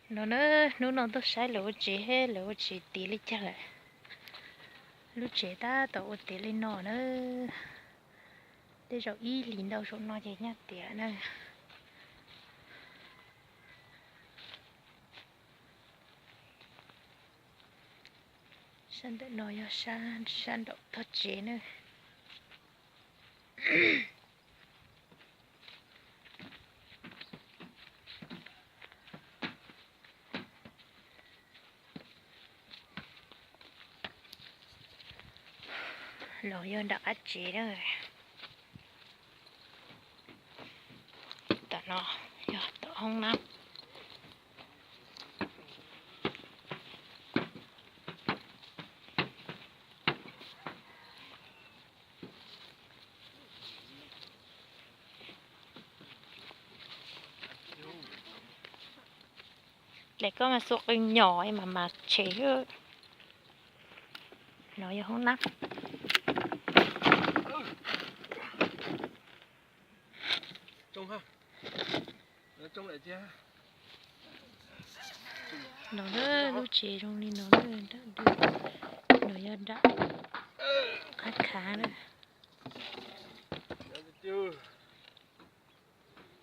No na, hnub no tuaj saib lawv ua tsev, lawv ua tsev tiav li cas lawm. Lub tsev tab tom ua tiav li no na. Tej zaum ib hlis ntau zaum no ces nyaj tiav na. Sab ntawm no yog sab nraum tog tsev na. Los yog nram qab tsev na. Tom no yog tom hoob nab. Daim koj mas xuas qws nyom mas mas tshem. No yog hoob nab. No lub tsev zoo li no, no yog nram qab khav.